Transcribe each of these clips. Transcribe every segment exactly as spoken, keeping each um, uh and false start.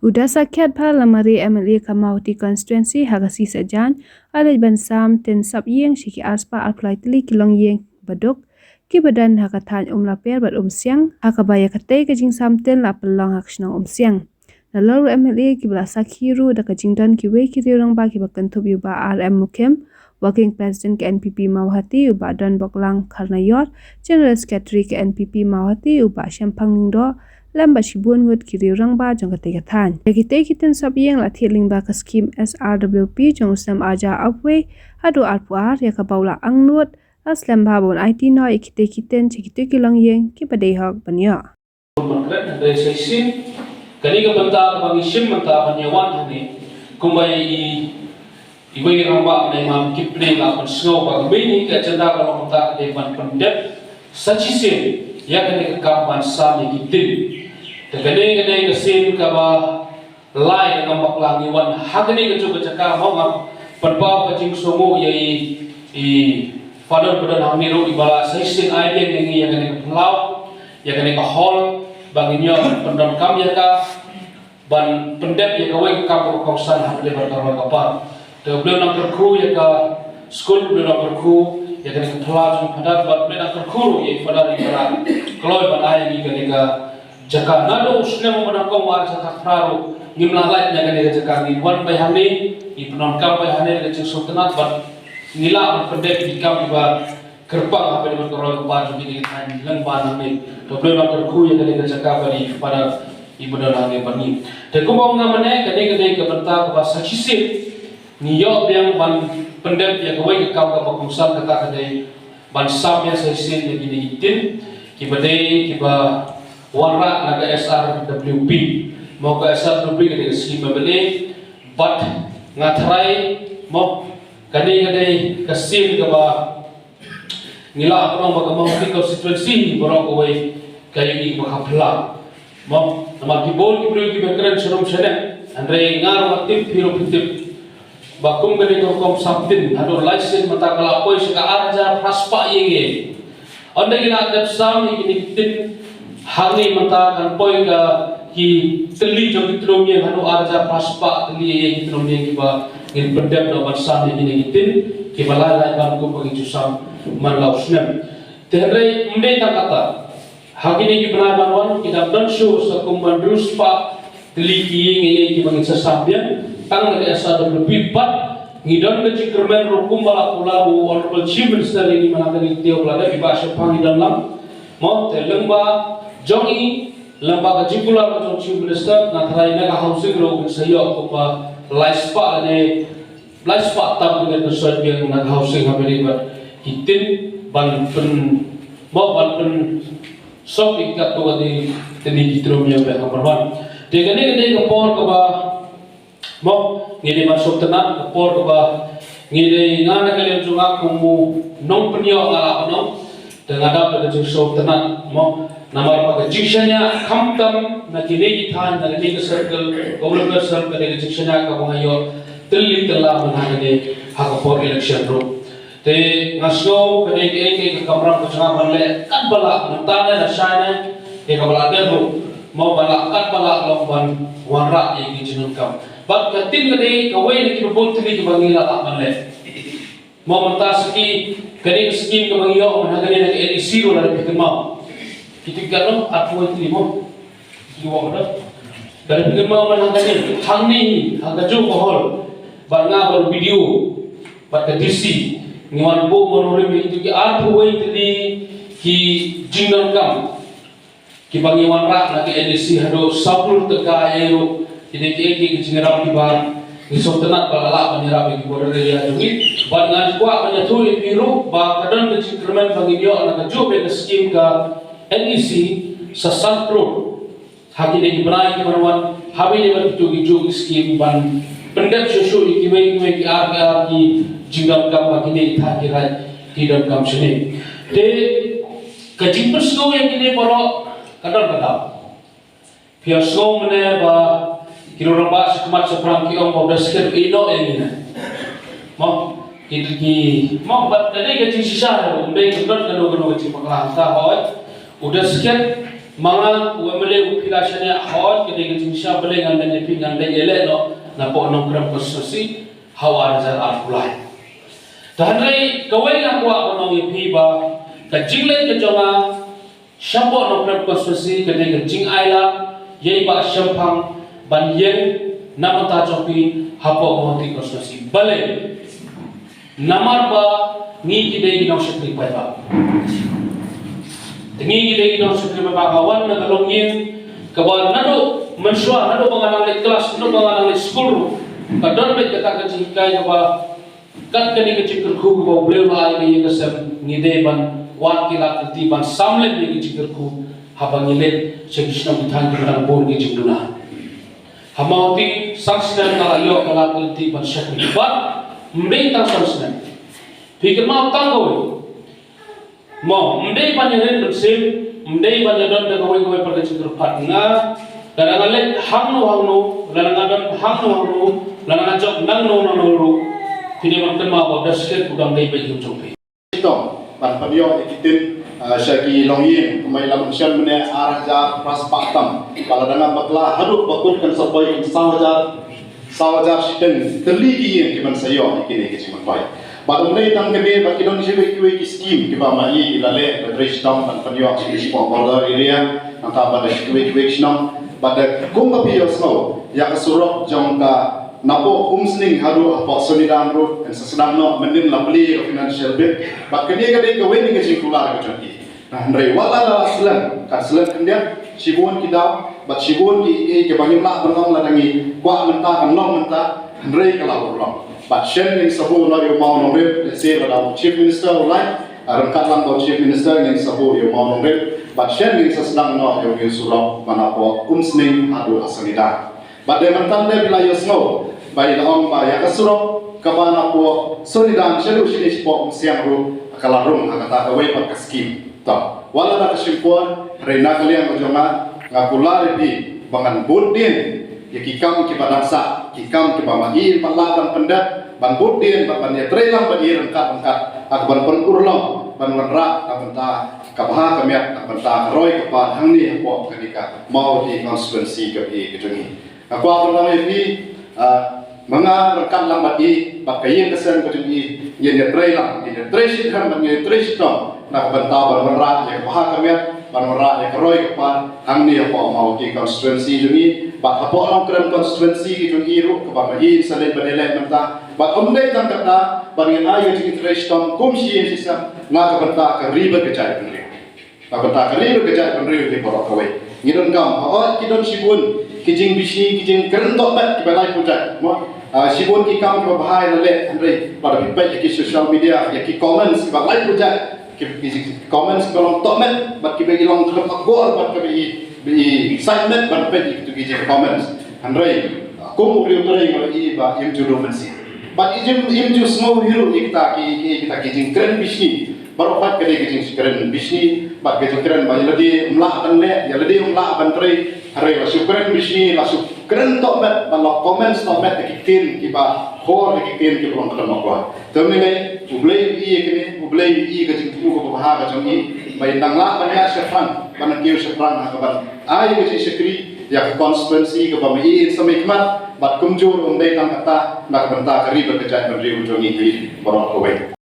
U da sakhiat bha Lamare M L A ka Mawhati Constituency ha ka sngi Saitjaiñ, u la leit ban sam tin sap ïing sha ki arspah arphew lai tylli ki longïing baduk kiba don ha ka thaiñ Umlaper bad Umsiang, ha kaba ïa katei ka jingsam tin la pynlong ha ka shnong Umsiang. Nalor u M L A kiba la sakhi ruh da ka jingdon kiwei ki riew rangbah kiba kynthup ïa u Bah R M Mukhim, Working President ka N P P Mawhati, u Bah Donboklang Kharnaior, General Secretary ka N P P Mawhati, u Bah Shemphang Lyngdoh, lem bad shibun ngut ki riew rangbah jong katei ka thaiñ. Ïa kitei ki tin sap ïing la thied lyngba ka skhim S R W P jong u snem arhajar arphew wei haduh arphew ar, ïa kaba u la angnud, la slem bha ba un aiti noh ïa kitei ki tin sha kito ki longïing kiba dei hok ban ïoh. Margaret, hynrei sa shisien kane ka bynta kaba ngi shim mynta ban ïa wan hangne, kumba i, iwei i rangbah Nongmam Kipling la pynsngew ba ka mei ka agenda ka long mynta ka dei ban pyndep sa shisien ïa kane ka kam ban sam ïa ki tin. Te kane ka dei ka sien kaba lai ka kam bakla ngi wan ha kane ka juk ka jaka, mo, nga pynpaw ka jingsngewnguh ïa i, i Father ba don hangne ruh iba la sa shisien ai biang ïa ngi ïa kane ka phyllaw, ïa kane ka hall ba ngin ïoh ban pyndonkam ïa ka, ban pyndep ïa kawei ka kam kaba kongsan hapdeng bad ka roi ka par. Te U Blei un nang kyrkhu ïa ka skul, U Blei un nang kyrkhu ïa kane ka phyllaw jong i Father, bad U Blei un nang kyrkhu ruh ïa i Father iba la kloi ban ai ïa ngi kane ka jaka. Naduh u snem uba nyngkong u arhajar khatphra ruh ngim lah lait na kane ka jaka, ngi wan beit hangne, ngi pyndonkam beit hangne da ka jingsngewtynnat bad ngi lah ban pyndep ïa ki kam kiba kyrpang hapdeng bad ka roi ka par jong kine ki thaiñ lyngba nangne. To U Blei un nang kyrkhu ïa kane ka jaka bad i Father iba don hangne bad ngi. Te kumba nga mynne, kane ka dei ka bynta kaba sa shisien ngi ïoh biang ban pyndep ïa kawei ka kam kaba kongsan, kata ka dei ban sam ïa sa shisien ïa kine ki tin kiba dei kiba wanrah na ka S R W P. Mo, ka S R W P ka dei ka skhim M L A, bad nga tharai, mo, kane ka dei ka sien kaba ngi lah ban ong ba ka Mawhati Constituency baroh kawei ka ïohi ba ka phylla. Mo, namar ki bun ki briew kiba kren sharum shaneng, hynrei nga ruh nga tip, phi ruh phi tip ba kum kane ka rukom sam tin haduh lai sien mynta ka la poi sha ka arhajar phra spah ïing. Ynda ki la dep sam ïa kine ki tin hangne mynta kan poi ka ki tylli jong ki tnum ïing haduh arhajar phra spah tylli ïa ki tnum ïing kiba ngin pyndep noh ban sam ïa kine ki tin kiba lai lai ban kum ba ngi ju sam man la u snem. Te hynrei ym dei tang kata. Ha kine ki bnai ban wan ki dang don shuh sa kum ban hynriew spah tylli ki ïing ïa kiba ngin sa sam biang tang na ka S R W P, bad ngi don ka jingkyrmen ruh kumba la kular u Honorable Chief Minister ïa ngi man ha kane ka taïew ba la dep, i Bah Shemphang Lyngdoh. Mo, te lyngba jong i, lyngba ka jingkular ka jong u Chief Minister, nga tharai na ka housing ruh ngin sa ïoh kumba lai spah ne lai spah tam ki ngat ban soi biang na ka housing ha Bri bad ki tin ban pyn, mo, ban pynsop ïa katto katne tylli ki tnum ïing ba ha Bri. Te kane ka dei ka por kaba, mo, ngi dei ban sngewtynnat, ka por kaba ngi dei, nga na ka liang jong nga kum u nongpynïoh nga lah ban ong, te nga dap da ka jingsngewtynnat, mo, namar ba ka jingshaniah khamtam na kine ki thaiñ, na kine ki circle, ka Umlaper circle, ka dei ka jingshaniah kaba nga ïoh tylli tylla mynta ha kane, ha ka por election ruh. Te nga sngew ka dei kaei kaei ka kamram ka jong nga ban leh katba lah, mynta ne lashai ne, te kaba lah dep ruh, mo, ban lah katba lah long ban wanrah ïa ki jingdonkam. Bad ka tin ka dei kawei na kiba bun tylli kiba ngi lah lah ban leh. Mo, mynta sa ki, kane ka skim kaba ngi ïoh man ha kane na ka N E C ruh, lada phi kynmaw. Kito ki katno, arphew tylli, mo. Ki wah da. Lada phi kynmaw man ha kane, hangne, ha kajuh ka hall. Bad nga bad u B D O, bad ka D C, ngi wan buh moratorium ïa kito ki arphew wei tylli ki jingdonkam. Kiba ngi wanrah na ka N E C haduh saw klur tyngka ïa ruh, ki dei kiei kiei ki jingïarap kiba ngi sngewtynnat ba la lah ban ïarap ïa ki border area jong ngi. Bad nga kwah ban ïathuh ïa phi ruh ba ka don ka jingkyrmen ba ngin ïoh na kajuh ka skim ka N E C sa san klur. Ha kine ki bnai kiban wan, haba ïa wan kito kijuh ki skim ban pyndep shuh shuh ïa kiwei kiwei ki ar ki ar ki jingdonkam ba kine ki thaiñ ki raid ki donkam shane. Te ka jingpynsngew ïa kine baroh ka don ka daw. Phi ïohsngew mynne ba ki rangbah shakhmat shaphrang ki ong ba u Deskhet u ïehnoh ïa ngi ne. Mo, ki, ki, mo, bad ka dei ka jingshisha, ym dei ka don kano kano ka jingpakla hangta, hooid. U Deskhet Ma nga u MLA u phi la shaniah hooid, ka dei ka jingshisha balei ngan leit ïa phi, ngan leit ïaleh noh napoh Nongkrem constituency ha u ar hajar arphew lai. Te hynrei kawei nga kwah ban ong ïa phi ba ka jingleit ka jong nga shapoh Nongkrem constituency ka dei ka jingailad ïa i Bah Shemphang ban ïeng na bynta jong phi hapoh Mawhati constituency. Balei? Namar ba ngi ki dei ki nongshakri paidbah. Te ngi ki dei ki nongshakri paidbah, nga wan na ka longïing kaba naduh mynshuwa, naduh ba nga nang leit klas, naduh ba nga nang leit skul ruh, ka don beit kata ka jinghikai kaba kat kane ka jingkyrkhu kaba U Blei u la ai ïa ka sem, ngi dei ban wad ki lad ki lynti ban sam lem ïa ka jingkyrkhu haba ngi leit sha ki shnong ki thaiñ kiba dang bun ki jingduna. Ha Mawhati san snem nga la ïoh ka lad ka lynti ban shakri bad ym dei tang san snem. Phi kynmaw tang kawei. Mo, ym dei ban ïa rit mynsiem, ym dei ban ïa don da kawei kawei pat ka jingkyrpad. Nga, lada nga leit hangno hangno, lada nga don hangno hangno, lada nga jop nangno nangno ruh, phi dei ban kynmaw ba u dei shisha u dang dei beit kum jong phi. Shitom ban pynïoh ïa ki tin, ah, sha ki longïing, kumba i la mention mynne ar hajar phra spah tam. Ba lada nga bakla haduh ba kut kan sa poi kan saw hajar, saw hajar shiteng tylli ki ïing ki ban sa ïoh ïa kine ki jingmyntoi. Bad ym dei tang kane, bad ki don kiwei kiwei ki skim kiba ma i i la leh, ba trei shitom ban pynïoh sha ki shapoh border area, nangta bad da kiwei kiwei ki shnong, bad da kumba phi ïohsngew ïa ka surok jong ka napoh Umsning haduh hapoh Sonidan ruh, kan sa sdang noh mynnin la plie ïa ka financial bill. Bad kane ka dei kawei na ka jingkular ka jong ki. Hynrei wat la da la slem, kan slem khyndiat, shibun ki daw, bad shibun ki, ki, kiba ngim lah ban ong lada ngi kwah mynta kan long mynta, hynrei ka la urlong. Bad shen ngin sa buh noh ïa u mawnongrim, lehse lada u Chief Minister u lai, ah, ryngkat lang bad u Chief Minister ngin sa buh ïa u mawnongrim, bad shen ngin sa sdang noh ïa u surok ba napoh Umsning haduh ha Sonidan. Bad dei mynta ne phi la ïohsngew ba i la ong ba ïa ka surok kaba napoh Sonidan shaduh shane shapoh Umsiang ruh ka la rung ha kata kawei pat ka skim. To, wat la da ka shim por, hynrei na ka liang ka jong nga, nga kular ïa phi ba ngan bud dien ïa ki kam kiba dang sah, ki kam kiba ma i pat lah ban pyndep, ban bud dien, ban, ban ïatreilang bad i ryngkat ryngkat, ha kaban pynurlong, ban wanrah na bynta ka bha ka miat, na bynta ka roi ka par hangne hapoh kane ka Mawhati constituency ka i ka jong i. Nga kwah ban ong ïa phi, ah, ma nga ryngkat lang bad i, bad ka ïing ka sem ka jong i, ngin ïatrei lang, ngin ïatrei shitrhem, bad ngin ïatrei shitom na ka bynta ban wanrah ïa ka bha ka miat, ban wanrah ïa ka roi ka par hangne hapoh Mawhati constituency jong i, bad hapoh Nongkrem constituency ka jong i ruh, kaba ma i sa leit ban ïaleh mynta. Bad ym dei tang kata, bad ngin ai ïa ka jingtrei shitom kum shi ïing shi sem na ka bynta ka ri bad ka jaitbynriew. Na ka bynta ka ri bad ka jaitbynriew hi baroh kawei. Ngi donkam, hooid ki don shibun ki jingbishni, ki jingkren tohmet kiba lai pyrthei. Mo, ah, shibun ki kam kiba bha i la leh, hynrei lada phi peit ïa ki social media, ïa ki comments kiba lai pyrthei, ki, ki, ki comments kiba long tohmet, bad kiba i long khlem akor, bad kiba i, i sait met ban peit ïa kito ki jing comments. Hynrei, ah, kum u riewtrei nga i ba im ju duh mynsiem. Bad i jing im ju sngew hi ruh ïa kita ki, ki, kita ki jingkren bishni. Baroh pat ka dei ka jingkren bishni, bad ka jingkren ba ïa lade ym lah ban leh, ïa lade ym lah ban trei, hynrei la shu kren bishni, la shu kren tohmet, bad la comments tohmet da ki ktien kiba khor, da ki ktien kiba long khlem akor. Te mynne U Blei u ïohi ïa kane, U Blei u ïohi ka jingthmu kaba bha ka jong i, ba i dang lah ban ïaid shaphrang, ban kiew shaphrang ha kaban ai ka jingshakri ïa ka constituency kaba ma i in sa mih khmat, bad kumjuh ym dei tang kata, na ka bynta ka ri bad ka jaitbynriew jong i hi baroh kawei.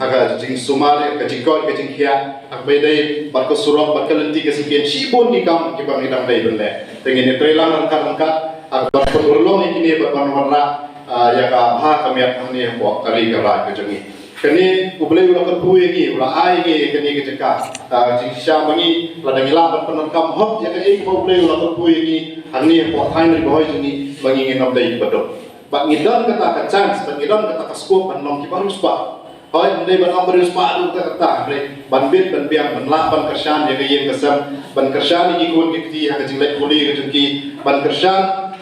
Ha ka jingsumar, ka jingkoit, ka jingkhiah, ha kaba ïadei bad ka surok, bad ka lynti ka syngkien, shibun ki kam kiba ngi dang dei ban leh. Te ngin ïatrei lang ryngkat ryngkat, ha kaban pynurlong ïa kine bad ban wanrah, ah, ïa ka bha ka miat hangne hapoh ka ri ka raij ka jong ngi. Kane U Blei u la kyrkhu ïa ngi, u la ai ïa ngi ïa kane ka jaka. Ah, jingshisha ma ngi, lada ngi lah ban pyndonkam hok ïa kaei kaba U Blei u la kyrkhu ïa ngi hangne hapoh thaiñ Ri Bhoi jong ngi, ma ngi ngin ym dei kiba duk. Bad ngi don kata ka chance, bad ngi don kata ka scope ban long kiba riewspah. Hooid, ym dei ban long ba riewspah haduh katta katta, hynrei ban bit ban biang, ban lah ban kyrshan ïa ka ïing ka sem, ban kyrshan ïa ki khun ki kti ha ka jingleit pule ka jong ki, ban kyrshan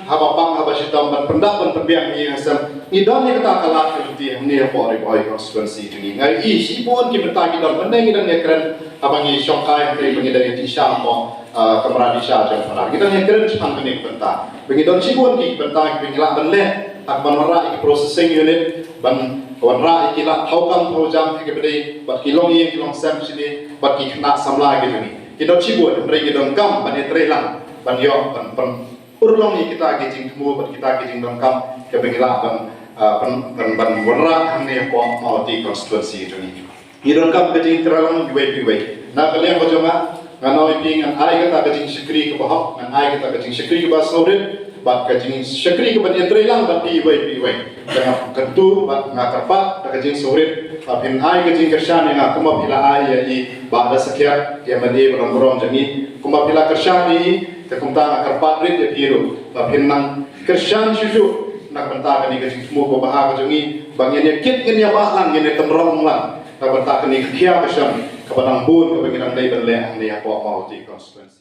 haba pang haba shitom, ban pyndap ban pynbiang ïa ka ïing ka sem. Ngi don ïa kata ka lad ka lynti hangne hapoh Ri Bhoi constituency jong ngi. Nga ïohi shibun ki bynta ki don, mynne ngi dang ïakren haba ngi shongkai, hynrei ba ngi dang ïatingsha hapoh, ah, kamra dingsha jong u Fada. Ngi dang ïakren shaphang kane ka bynta. Ba ngi don shibun ki bynta kiba ngi lah ban leh, ha kaban wanrah ïa ki processing unit, ban wanrah ïa ki lad thaw kam thaw jam ha kiba dei bad ki longïing ki longsem shane, bad ki khynnah samla ki jong ngi. ki don shibun, hynrei ngi donkam ban ïatreilang ban ïoh ban pynurlong ïa kita ki jingthmu bad kita ki jingdonkam kiba ngi lah ban, ah, ban, ban, ban wanrah hangne hapoh Mawhati constituency jong ngi. Ngi donkam ka jingtreilang iwei pa iwei. Na ka liang ka jong nga, ngan ong ïa phi, ngan ai kata ka jingshakri kaba hok, ngan ai kata ka jingshakri kaba sngewrit bad ka jingshakri kaba ïatreilang bad phi iwei pa iwei. Te nga kyntu bad nga kyrpad da ka jingsngewrit ba phin ai ka jingkyrshan ïa nga kumba phi la ai ïa i Bah Dasakhiat, ïa i MLA ba don burom jong ngi, kumba phi la kyrshan ïa i. Te kumta nga kyrpad rit ïa phi ruh ba phin nang kyrshan shuh shuh na ka bynta kane ka jingthmu kaba bha ka jong ngi, ba ngin ïa kit, ngin ïa bah lang, ngin ïa tynrong lang na ka bynta kane ka khia ka shem kaba nang bun kaba ngi nang dei ban leh hangne hapoh Mawhati constituency.